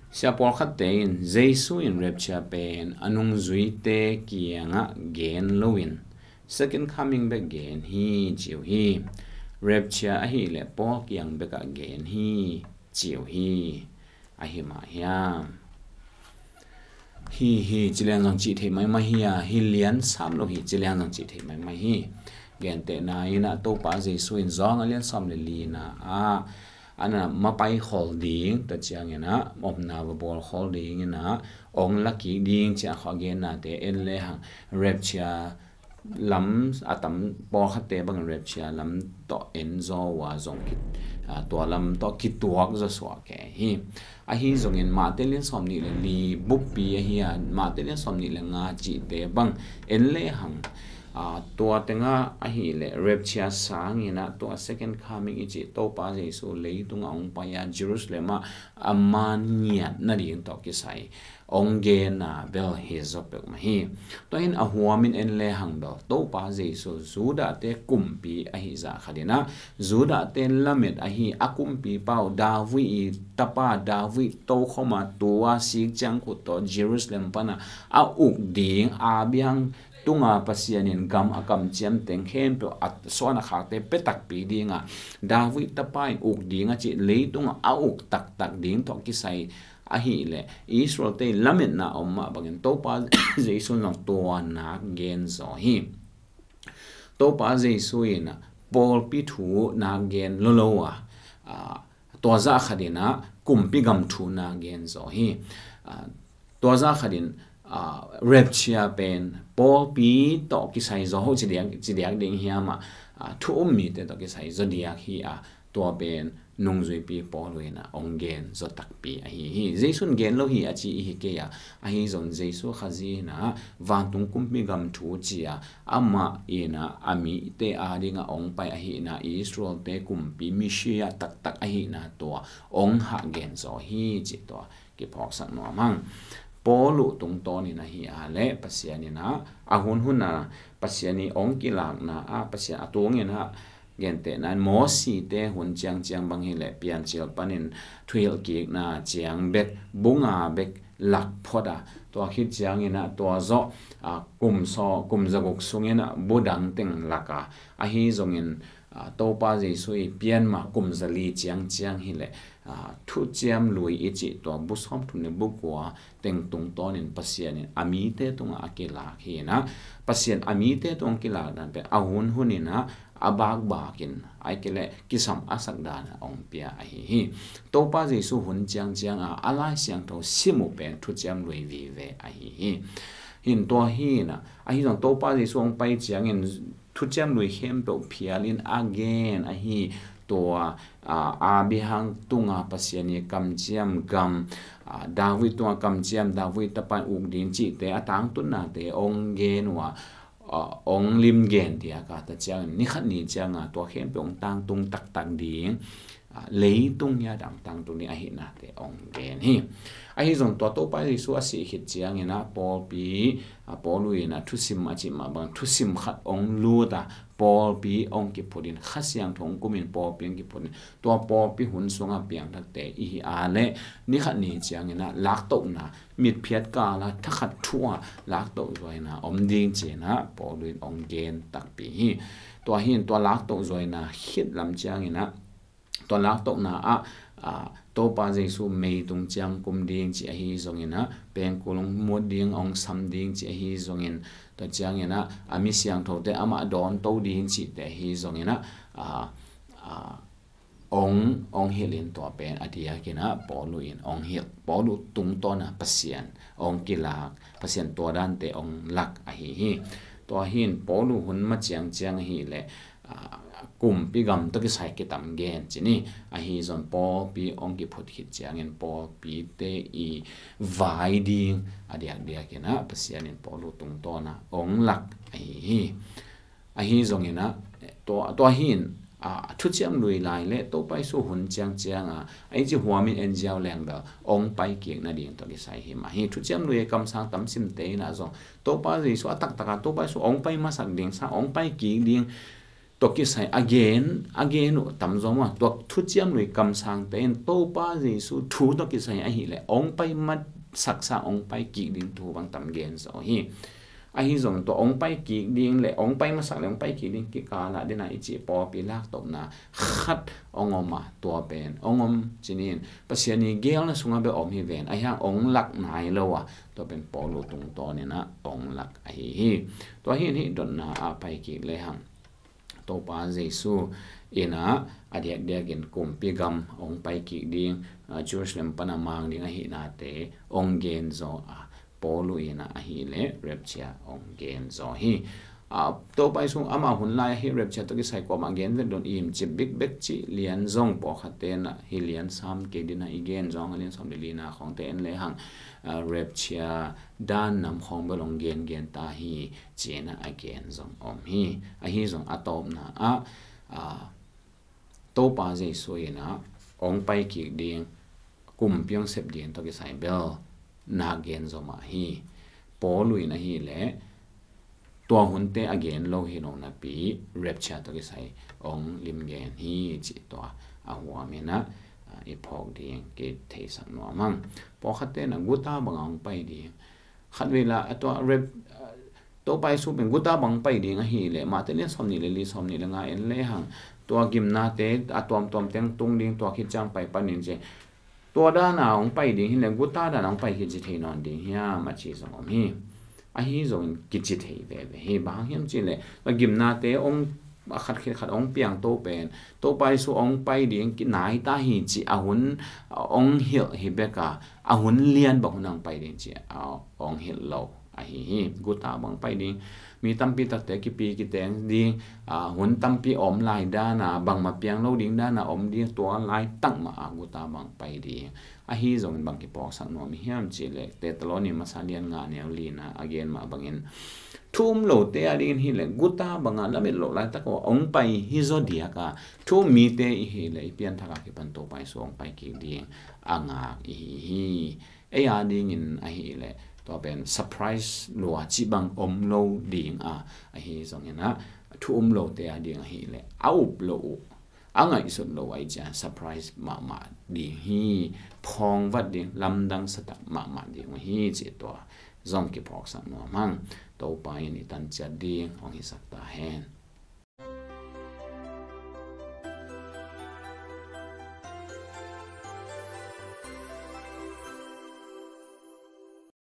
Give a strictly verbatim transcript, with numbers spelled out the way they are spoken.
Sia pawlkhatte in Jesu in rapture pen a nungzuite kiangah gen loin second coming bek gen hi ci uh hi. Rapture ahileh Paul kiang bekah gen hi ci uh hi. Ahi mah hiam? Hi hi, ci lian zong cih theih maimai hi a, hi lian sam lo hi, ci lian zong cih theih maimai hi. Gentehna in ah Topa Jesu in Johan a lian sawm le lina ah a na mapai khol ding, tua ciangin ah omna va bawl khol ding in ah ong la kik ding ci a, khua gennate en le hang rapture lam a tam, pawlkhatte bangin rapture lam tawh en zaw uh a zong ki, a, tua lam tawh kituak zaw suak kei hi. Ahi zongin Mate lian sawm nih le li buppi ahi a, Mate lian sawm nih le nga cihte bang en le hang, a, tua tengah ahileh rapture sangin ah tua second coming i cih Topa Jesu leitung a ong pai a Jerusalem ah a man ngiat nading tawh kisai ong genna bel hi zaw peuhmah hi. Tua hin a huamin en le hang bel Topa Jesu Judahte kumpi ahi zah khatin ah, Judahte lamet ahi a kumpipa uh David i tapa David tokhom a tua sik ciangkhut tawh Jerusalem pan a a uk ding, Abraham tunga Pasian in gam a kamciam teng khempeuh a suan a khakte pia takpi ding a, David tapa in uk ding a cih leitung a a uk taktak ding tawh kisai ahileh Israelte lametna om mah bangin Topa Jesu in zong tua nak gen zaw hi. Topa Jesu in ah pawlpi thu nak gen lolo a, a, tua zah khatin ah kumpi gam thu nak gen zaw hi. A, tua zah khatin, a, rapture pen pawlpi tawh kisai zaw ho ci diak, ci diak ding hiam ah, a, thu um mite tawh kisai zaw diak hi a, tua pen nungzuipi Paul in ah ong gen zaw takpi ahi hi. Jesu in gen lo hi a ci i hi kei a, ahi zong Jesu Khazih in ah vantung kumpi gam thu ci a, amah in ah a mite ading a ong pai ahihna, Israelte kumpi Messiah taktak ahihna tua ong hah gen zaw hi ci tua kiphawksak nuam hang. Paul uh tungtawnin ahi a leh Pasian in ah a hunhun a Pasian i ong kilakna ah Pasian a tungin ah gentehna in Mosite hun ciangciang bang hileh piancil panin thuhilh kikna ciang bek, bu nga bek lak phot a, tua khit ciangin ah tua zawh, a, kum saw, kum zaguk sungin ah bu dang teng lak a, ahi zongin, a, Topa Jesu i pian ma kum zali ciangciang hileh, a, thuciam lui i cih tua bu sawmthum le bu kua teng tungtawnin Pasian in a mite tungah a kilak hi in ah, Pasian a mite tungah kilak dan pen a hunhun in ah a bakbakin ai kei leh kisam a sak dan a ong pia ahi hi. Topa Jesu hun ciangciang a a Lai Siangtho sim uh pen thuciam lui vive ahi hi. Hin tua hi in ah, ahi zong Topa Jesu ong pai ciangin thuciam lui khempeuh phial in a gen ahi. Tua, a, Abraham tunga Pasian i kamciam gam, a, David tunga kamciam, David tapa in uk ding cihte a tangtunnate ong gen uh a, a, ong lim gen diak a, tua ciangin ni khat ni ciang a tua khempeuh ong tangtung taktak ding, a, leitung hi a dang tangtung ding ahihnate ong gen hi. Ahi zong tua Topa Jesu a sih khit ciangin ah pawlpi, a, Paul in ah thusim a cih mah bang thusim khat ong lut a, pawlpi ong kiphut in, Kha Siangtho ong kum in pawlpi ong kiphut in, tua pawlpi hun sungah piangthakte i hi a leh ni khat ni ciangin ah laktohna, mitphiat kal a thakhat thu a laktoh zuaina om ding ci in ah Paul in ong gen takpi hi. Tua hi in tua laktoh zuaina khit lam ciangin ah tua laktohna ah, a, Topa Jesu meitung ciang kum ding ci ahi zongin ah, pengkul ong mut ding, ong sam ding ci ahi zongin, tua ciangin ah a mi siangthote amah dawnto ding cihte ahi zongin ah, a, a, ong, ong hilh in tua pen a diakin ah Paul in ong hilh, Paul tungtawn a Pasian ong kilak, Pasian tua dante ong lak ahi hi. Tua hi in Paul hun ma ciangciang ahileh, a, kumpi gam tawh kisai kitam gen ci ni. Ahi zong pawlpi ong kiphut khit ciangin pawlpite i vai ding a diakdiakin ah Pasian in Paul tungtawn a ong lak ahi hi. Ahi zongin ah, tua, tua hi in, a, thuciam lui lai le Topa Jesu hun ciangciang a, a i ci huamin en ziau leng bel ong pai kik nading tawh kisai hi mah hi. Thuciam lui kamsang tam simte in ah zong Topa Jesu a taktak a Topa Jesu ong pai masak ding, sa ong pai kik ding tua kisai a gen, a gen uh tam zaw maw, tua thuciam lui kamsangte in Topa Jesu thu tua kisai ahih leh ong pai masaksa, ong pai kik ding thu bang tam gen zaw hi. Ahi zong tua ong pai kik ding le ong pai masak le ong pai kik ding kikal ah dena i cih pawlpi laktawpna khat ong om a, tua pen ong om cinin Pasian i geelna sungah bek om hi ven, ahi hang ong lak nai lo a, tua pen Paul uh tungtawn inah ong lak ahi hi. Tua hi in hih dotna ah pai kik le hang Topa Jesu inah a diakdiakin kumpi gam ong pai kik ding, a, Jerusalem pan a mang ding ahihnate ong gen zaw a, Paul uh inah ahih leh rapture ong gen zaw hi. A, Topa Jesu ama hun lai ahi rapture tawh kisai kuamah gen vet dun im cip bikbek cih lian zong pawlkhat tenah hi lian sam kei dinah i gen zong a lian sawm le lina khawngte en le hang, a, rapture dan nam khawng bel ong gengen ta hi. Cinah a gen zong om hi. Ahi zong a tawpna ah, a, Topa Jesu inah ong pai kik ding, kumpi ong sep ding tawh kisai bel nak gen zaw mah hi. Paul uh in ahih leh tua hunte a gen lo hi lo napi rapture tawh kisai ong lim gen hi cih tua a huam inah, a, i phawk ding kitheisak nuam hang. Pawlkhat tenah guta bangah ong pai ding, khat vei la a tua rep, a, Topa Jesu pen guta bang pai ding ahih leh Matthai lian sawm nih le li, sawm nih le nga en le hang, tua gimnate a tuamtuam teng tung ding, tua khit ciang pai pan ding ci. Tua dana ong pai ding hi leh guta dana ong pai hi ci thei nawn ding hiam a ci zong om hi. Ahi zongin kici thei veve hi. Bang hang hiam cih leh a gimnate ong a khat khit khat ong piang to pen Topa Jesu ong pai ding kinai ta hi ci a hun ong hilh hi bek a, a hun lian bang hun ang pai ding ci a ong hilh lo ahi hi. Guta bang pai ding, mi tampi takte kipi kiteng ding, a, hun tampi om lai dana, bangmah piang lo ding dana om ding, tua lai tak mah a guta bang pai ding. Ahi zongin bang kiphawksak nuam hiam cih leh Thesalonika masa lian nga neu lina a gen mah bangin thu um lote a dingin hi leh guta banga lamet loh laitak aw ong pai hi zaw diak a, thu um mite i hi leh i pianthak a kipan Topa Jesu ong pai kik ding a ngak i hi hi. Ei a dingin ahih leh tua pen surprise lua cih bang om lo ding a, ahi zongin ah thu um lote a ding ahih leh a up lo uh, a ngaihsut lo uh ahih ciang surprise mahmah ding hi. Phawng vat ding, lamdang sa tak mahmah ding uh hi cih tua zong kiphawksak nuam hang. Topa in i tan ciat ding hong hisak ta hen.